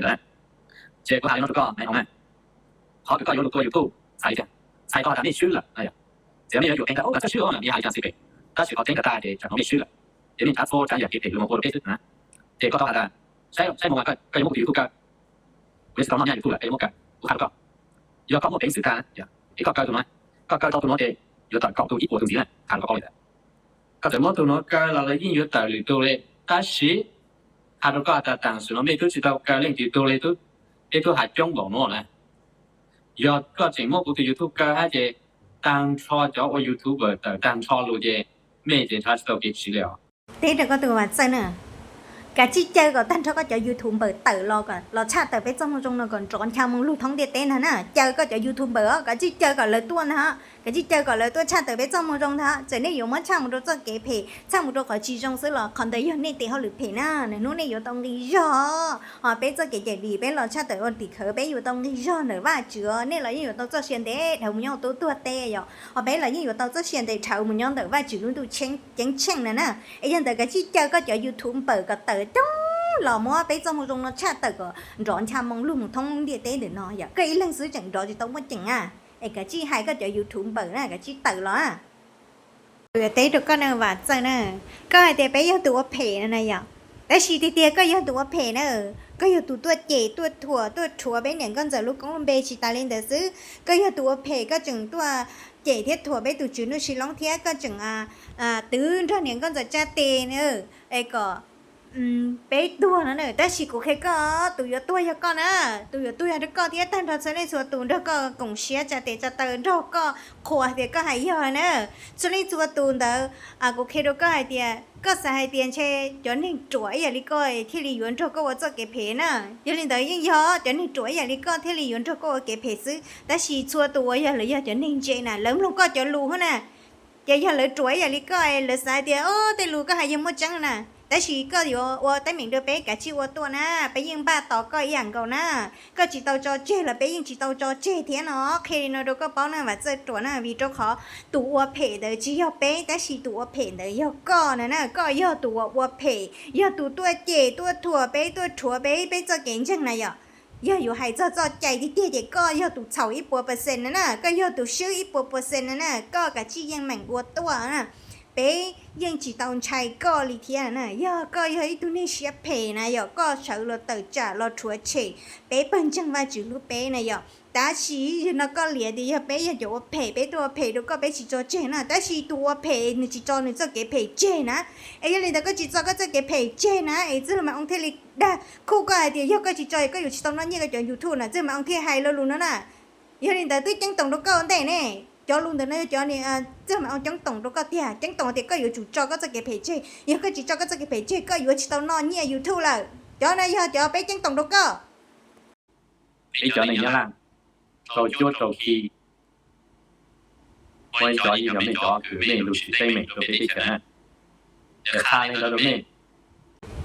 lawm. Ces kuv hais li no rau koj Maiv Hoo na, qhov kws koj yuav lug tua YouTube txhais li cas? Txhais koj has tas mej swb lawm, txiav mej yuav yuam kheev tas ua txawj swb os, mej hais li cas xwb pem, tab sis qhov tseeb tas tas ces tseem hnov mej swb lawm. Ces mej nrhav txhua tsav yam kev phem lug moog ua rau peb xwb na. Ces koj tau has tas saib moog koj yuav muab kuv YouTube kaw, kuv yuav tsis tau noj nyaj YouTube lawm, koj yuav muab kaw, kuv qha rau koj, yog koj muaj peev xwm tag, es koj kaw tau tus nuav, koj kaw tau tus nuav ces yuav tawm kaum tug ib puas tug ntxiv na, qha rau koj li ntawd. Koj txawm muab tus nuav kaw los lawv yeej yuav tawm lwm tug li, tab sis qha rau koj has tas taam sim no mej twb tsis tau kaw leej twg tug li, peb twb has coob npaum nuav na. Yog koj tseem muab kuv tus YouTube kaw hab ces taag nrho cov ua YouTuber tawm taag nrho lug ces mej ces nrhav tsis tau kev tsiv li os. Teb rau koj tus Vam Txawj na, kav tsij caw kom taag nrho koj cov YouTuber tawm los, los tshaj tawm peb txoj moo zoo no kom nrov ncha moo lug thoob ntiaj teb ntag na. Caw koj cov YouTuber os, kav tsij caw kom lawv tuaj ntag, kav tsij caw kom lawv tuaj tshaj tawm peb txoj moo zoo ntag. Txawm nej yuav muab tshaj mus rau txoj kev phem, tshaj mus rau qhov tsis zoo xwb los qhov ntawd yog nej tes hauj lwm phem na. Nwg hnub nej yuav tau nqi zog, hos peb txoj kev cai vim peb los tshaj tawm ua tim khawv peb yuav tau nqi zog ntawm Vajtswv, nej los yeej yuav tau txoj sia ntev dhawv mus nyob ua tub tuag teb yom, hos peb los yeej yuav tau txoj sia ntev dhawv mus nyob ntawm Vajtswv lub ntuj ceeb tsheej na na. Es yog ntawd kav tsij caw koj cov YouTuber kom tawm coob los muab peb txoj moo zoo no tshaj tawm kom nrov ncha moo lug mus thoob ntiaj teb ntawm no yom. Koj ib leeg xwb tseem nrov tsis tau muaj ceem na. Es kav tsij hais koj cov YouTuber na, kav tsij tawm los na. Kuv yuav teb rau koj na Vam Txawj na, koj hais tias peb yog tus ua phem no na yom, tab sis tiag tiag koj yog tus ua phem na. Koj yog tus tuaj cem tuaj thuam tuaj rhuav peb niam nkauj ntxawm lub koob lub npe. Tsis tas li ntawd xwb, koj yog tus ua phem, koj tseem tuaj cem thiab thuam peb tus tswv Nuj Sis Loob thiab koj tseem twv nrog niam nkauj ntxawm tsa tes na, es kom peb tuag no na. Tab sis kuv qhia koj, tus yuav tuag yog koj na, tus yuav tuag yog rau koj thiab tag nrho txhua leej txhua tus nrog koj koom siab tsa tes tsa taw nrog koj qhuas tias koj hais yog na. Txhua leej txhua tus ntawd, kuv qhia rau koj hais tias koj xav hais tias ntshe cov neeg ruam ib yam li koj thiaj li yuav nrog koj ua txoj kev phem na. Yog li ntawd yeej yog cov neeg ruam ib yam li koj thiaj li yuav nrog koj ua kev phem xwb, tab sis txhua tus uas yog lawv yog cov neeg ntse na, lawv mloog koj cov lus hab na. Ces yog lawv ruam ib yam li koj, lawv xav tias o tej lus koj hais yog muaj tseeb na, tab sis koj yuav ua teeb meem rau peb kav tsij ua tuaj na, peb yeej npaj tos koj ib yam nkaus na. Koj tsis tau tso tseg los peb yeej tsis tau tso tseg thiab no. Qhia li no rau koj paub na Vam Txawj Ruam na, vim rau qhov tus ua phem ntawd tsis yog peb, tab sis tus ua phem ntawd yog koj na na. Koj yog tus uas ua phem, yog tus tuaj cem tuaj thuam peb, tuaj rhuav peb, peb txoj kev ntseeg na yom. Yog yuav hais txog txoj cai tiag tiag ces koj yog tus txhaum ib puas percent na na, koj yog tus swb ib puas percent na na, koj kav tsij yeej meem ua tuaj na. Peb yeej tsis tau ntshai koj li thiab na, yog koj yog ib tug neeg siab phem na yom, koj sawv los tawm tsam los rhuav tshem peb pawg ntseeg Vajtswv hlub peb na yom. Tab sis yog no koj liam tias yog peb yog cov ua phem, peb tuaj ua phem rau koj peb tsis tso tseg na, tab sis tus ua phem nws tsis tso nws txoj kev phem tseg na. Es yog li ntawd koj tsis tso koj txoj kev phem tseg na, es Txwj Laug Mas Oo thiaj li dag khuj koj hais tias yog koj tsis tso koj yuav tsis tau noj nyiaj koj cov YouTube na, Txwj Laug Mas Oo thiaj hais lo lus no na. Yog li ntawd twb ceeb toom rau koj ua ntej ne, cov lus ntawm no yog cov Txwj Laug Mas Oo ceeb toom rau koj tiag, ceeb toom tias koj yuav tsum tso koj txoj kev phem tseg, yog koj tsis tso koj txoj kev phem tseg koj yuav tsis tau noj nyiaj YouTube lawm. Cov no yog cov peb ceeb toom rau koj. Peb cov neeg Nyab Laj rau cuab rau khi, muaj ib cov yeej yog mej cov kws mej lug tsis teeb meem rau peb teb chaws na. Qha li ntawd rau mej.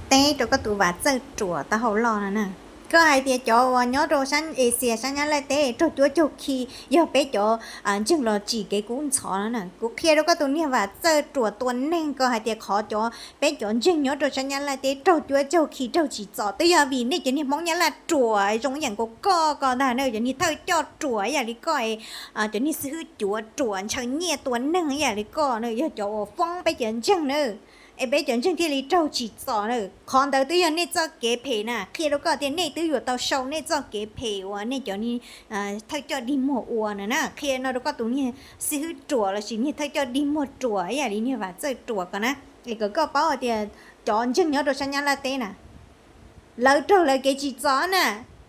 Teb rau koj tus Vam Txawj Ruam tau hau loj no na. Koj hais tias cov uas nyob rau sab Asia sab Nyab Laj teb raug cuab caug khi yog peb cov ntseeg los tsim kev kub ntxhov no na. Kuv qhia rau koj tus niag Vam Txawj Ruam tua neeg, koj hais tias qhov cov peb cov ntseeg nyob rau sab Nyab Laj teb raug cuab caug khi raug tsim txom twb yog vim nej cov niag Hmoob Nyab Laj ruam zoo ib yam nkaus koj ko ntag na, cov niag thawj coj ruam ib yam li koj, cov niag xib hwb cuav ruam ntshaw nyiaj tua neeg ib yam li koj na, yog cov uas foob peb cov ntseeg na. Es peb cov ntseeg thiaj li raug tsim txom na. Qhov ntawd twb yog nej txoj kev phem na, qhia rau koj tias nej twb yuav tau sau nej txoj kev phem uas nej cov niag thawj coj dig muag ua na na. Qhia no rau koj tus niag xib hwb ruam lossis niag thawj coj dig muag ruam ib yam li niag Vam Txawj Ruam ko na. Es kom koj paub hais tias cov ntseeg nyob rau sab Nyab Laj teb na, lawv raug lawv kev tsim txom na,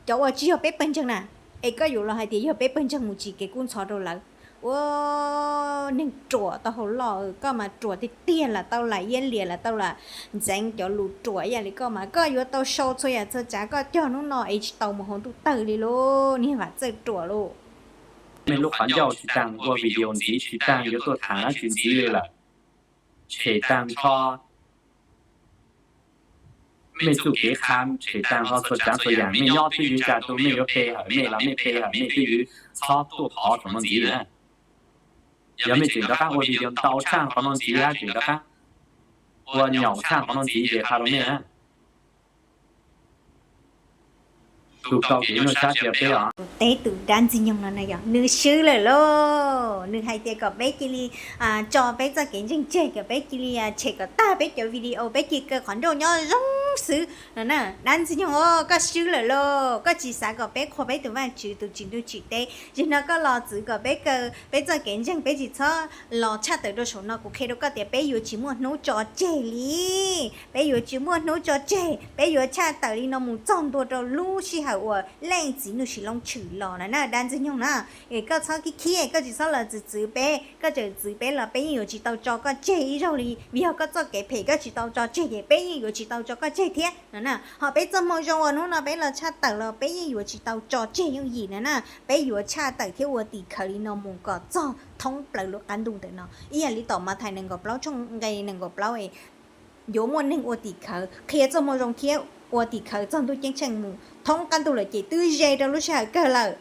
cov uas tsis yog peb pawg ntseeg na, es koj yuav los hais tias yog peb pawg ntseeg mus tsim kev kub ntxhov rau lawv. Ua neeg ruam tau hau loj, koj mas ruam tiag tiag, lam tau lam iab liam, lam tau lam ntxeev cov lus ruam ib yam li koj mas koj yuav tau sau txhua yam txhua tsav koj cog hnub no es tsis tau mus hauv ntuj tawg li lauj, niag Vam Txawj Ruam lauj. Mej lub qhov ncauj tsis taag ua video ntxiv, tsis taag yuav tuaj tham dab tsi ntxiv li lawm. Tshem taag nrho mej txuj kev qha, tshem taag nrho txhua tsav txhua yam. Mej nyob twj ywm tsa tus mej yuav pe hawm mej los mej pe hawm mej twj ywm, txhob tuaj phov saum no ntxiv na. Yog mej tseem rov qab ua video ntau tshaj qhov no ntxiv hab tseem rov qab ua nyaum tshaj qhov no ntxiv ces qha rau mej na. tus kau ces nyuaj sab tsis yog peb os. Teb tus dab ntxwg nyoog no na yog nws swb lawm lauj, nws hais tias kom peb cia li tso peb txoj kev ntseeg tseg, kom peb cia li tshem kom tag peb cov video, peb cia li kaw qhov nrauj nyob zoo xwb no na. Dab ntxwg nyoog, koj swb lawm lauj, koj tsis xav kom peb qhuas peb tus Vajtswv tus tsim ntuj tsim teb. Zaum no koj los txwv kom peb kaw peb txoj kev ntseeg, peb tsis txhob los tshaj tawm rau saum no. Kuv qhia rau koj tias peb yuav tsis muaj hnub tso tseg li. Peb yuav tsis muaj hnub tso tseg, peb yuav tshaj tawm li no mus txog ntua rau lub sij hawm uas Leej Txiv Nuj Sis Loob tshwm los na, dab ntxwg nyoog na. Es koj txhob khib khib, koj tsis txhob los txwv txwv peb, koj tseem txwv peb los peb yeej yuav tsis tau tso koj tseg ib zaug li, vim yog koj txoj kev phem koj tsis tau tso tseg ces peb yeej yuav tsis tau tso koj tseg thiab no na. Ho peb txoj moo zoo uas hnub no peb los tshaj tawm los peb yeej yuav tsis tau tso tseg yooj yim na na. Peb yuav tshaj tawm thiab ua tim khawv li no mus kom txog thoob plaws lub qab ntuj ntawm no. Ib yam li tom Mathais nees nkaum plaub tshooj nqe nees nkaum plaub, yuav muaj neeg ua tim khawv qhia txoj moo zoo thiab ua tim khawv txog ntuj ceeb tsheej mus thoob qab ntuj lawm ces twb ze rau lub sij hawm kawg lawm.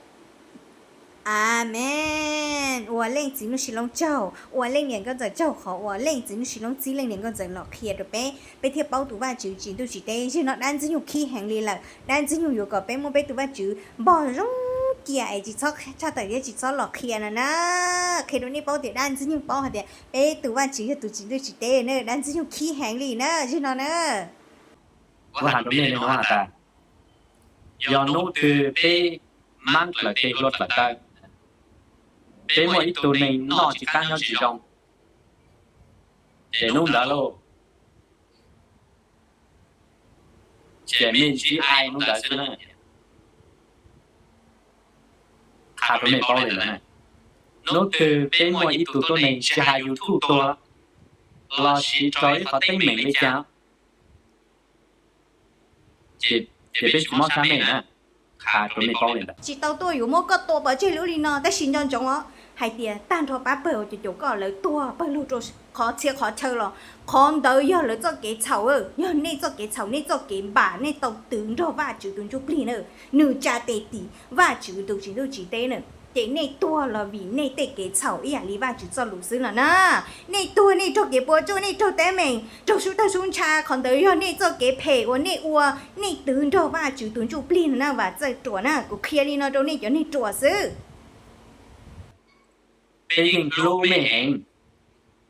Amees. Ua Leej Txiv Nuj Sis Loob tsaug, ua Leej Niam Nkauj Ntxawm tsaug qhov uas Leej Txiv Nuj Sis Loob txib Leej Niam Nkauj Ntxawm los qhia rau peb, peb thiaj paub tus Vajtswv tsim ntuj tsim teb. Zaum no dab ntxwg nyoog khib heev li lawm, dab ntxwg nyoog yuav kom peb muab peb tus Vajtswv npog zoo cia es tsis txhob tshaj tawm thiab tsis txhob los qhia no na. Qhia rau nej paub tias dab ntxwg nyoog paub hais tias peb tus Vajtswv yog tus tsim ntuj tsim teb na, dab ntxwg nyoog khib heev li na zaum no na. Kuv hais rau nej li no has tas, yog hnub twg peb mab dlaws tes hlua dlaws taw, peb muaj ib tug neeg noj tsis qab nyob tsis zoo, ces hnub ntawd lauj, ces me ntsib ai hnub ntawd xwb na. Qha rau nej paub li ntawd na. Hnub twg peb muaj ib tug tuab neeg tsis hais YouTube tuag lossis raug ib qhov teeb meem li cas, ces peb tsis mob sab me na. Qha rau nej paub li ntawd. Tsis tau tuaj yuav muab koj tua pov tseg lub li no, tab sis nco ntsoov os, hais tias tag nrho pab pawg uas caum caum koj lawv tuag pawg lug rau qhov txhia qhov chaw los qhov ntawd yog lawv txoj kev txhaum, yog nej txoj kev txhaum, nej txoj kev npam nej tau twv nrog Vajtswv tus ntsuj plig na, nws tsa tes tim Vajtswv tus tsim ntuj tsim teb na. Ces nej tuag los vim nej tej kev txhaum ib yam li Vajtswv txoj lus xwb no na. Nej tuag nej raug kev puas tsuaj, nej raug teeb meem, raug sub tawg sub ntsha, qhov ntawd yog nej txoj kev phem uas nej ua, nej twv nrog Vajtswv tus ntsuj plig no na Vam Txawj Ruam na. Kuv qhia li no rau nej cov neeg ruam xwb. Peb yeej hlub mej heev,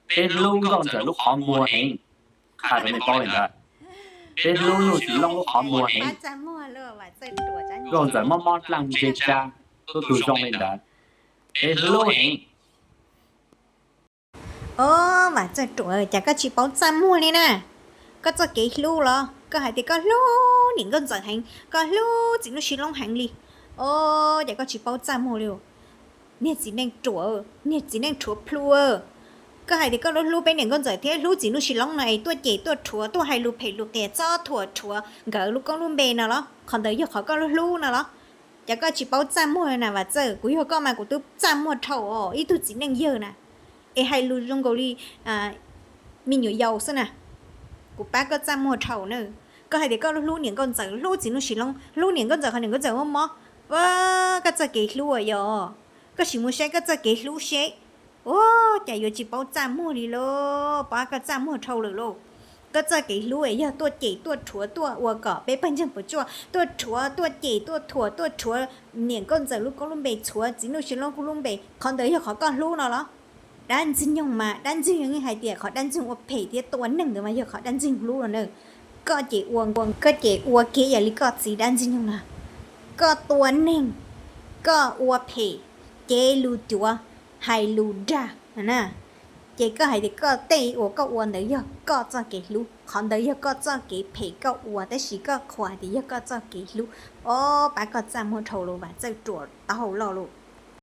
peb hlub Nkauj Ntxawm lub qhov muag heev. Qha rau nej paub li ntawd, peb hlub Nuj Sis Loob lub qhov muag heev. Nkauj Ntxawm mob mob dlaaj ntseg tsa, tub tug zoo li ntawd, peb hlub heev. Os, Vam Txawj Ruam, cas koj tsis paub txaj muag li na? Koj txoj kev hlub los koj hais tias koj hlub niam Nkauj Ntxawm heev, koj hlub txiv Nuj Sis Loob heev li. Os, cas koj tsis paub txaj muag li. Niag txiv neej ruam, niag txiv neej rhuav plhu, koj hais tias koj hlub peb niam Nkauj Ntxawm thiab hlub txiv Nuj Sis Loob no es tuaj cem tuaj rhuav tuaj hais lus phem lus qias txob thuam rhuav nkawd lub koob lub npe no los? Qhov ntawd yog qhov koj hlub hlub no los? Cas koj tsis paub txaj muag na Vam Txawj? Kuv yog koj mas kuv twb txaj muag dhau os, ib tug txiv neej yawg na, es hais lus zoo nkaus li me nyuam yaus xwb na. Kuv pab koj txaj muag dhau na. Koj hais tias koj hlub niam Nkauj Ntxawm, hlub txiv Nuj Sis Loob, hlub niam Nkauj Ntxawm qhov niam Nkauj Ntxawm mob mob. Koj txoj kev hlub yog, koj sim mus saib koj txoj kev hlub seb. Ua cas yuav tsis paub txaj muag li lauj, pab koj txaj muag dhau lawm lauj. Koj txoj kev hlub yog tuaj cem tuaj rhuav tuaj ua kom peb pawg ntseeg puas tsuaj, tuaj rhuav tuaj cem tuaj thuam tuaj rhuav niam Nkauj Ntxawm lub koob lub npe, txhuav txiv Nuj Sis Loob koob lub npe, qhov ntawd yog qhov koj hlub no los? Dab ntxwg nyoog mas dab ntxwg nyoog yeej hais tias qhov dab ntxwg nyoog ua phem thiab tua neeg ntawd mas yog qhov dab ntxwg nyoog hlub no na. Koj ces ua, koj ces ua kiag ib yam li koj txiv dab ntxwg nyoog na. Koj tua neeg, koj ua phem, cev lus cuav, hais lus dag na. Ces koj hais tias koj tej uas koj ua ntawd yog koj txoj kev hlub, qhov ntawd yog koj txoj kev phem koj ua, tab sis koj qhuas hais tias yog koj txoj kev hlub. Os, pab koj txaj muag dhau lawm Vam Txawj Ruam, taub hau loj lawm.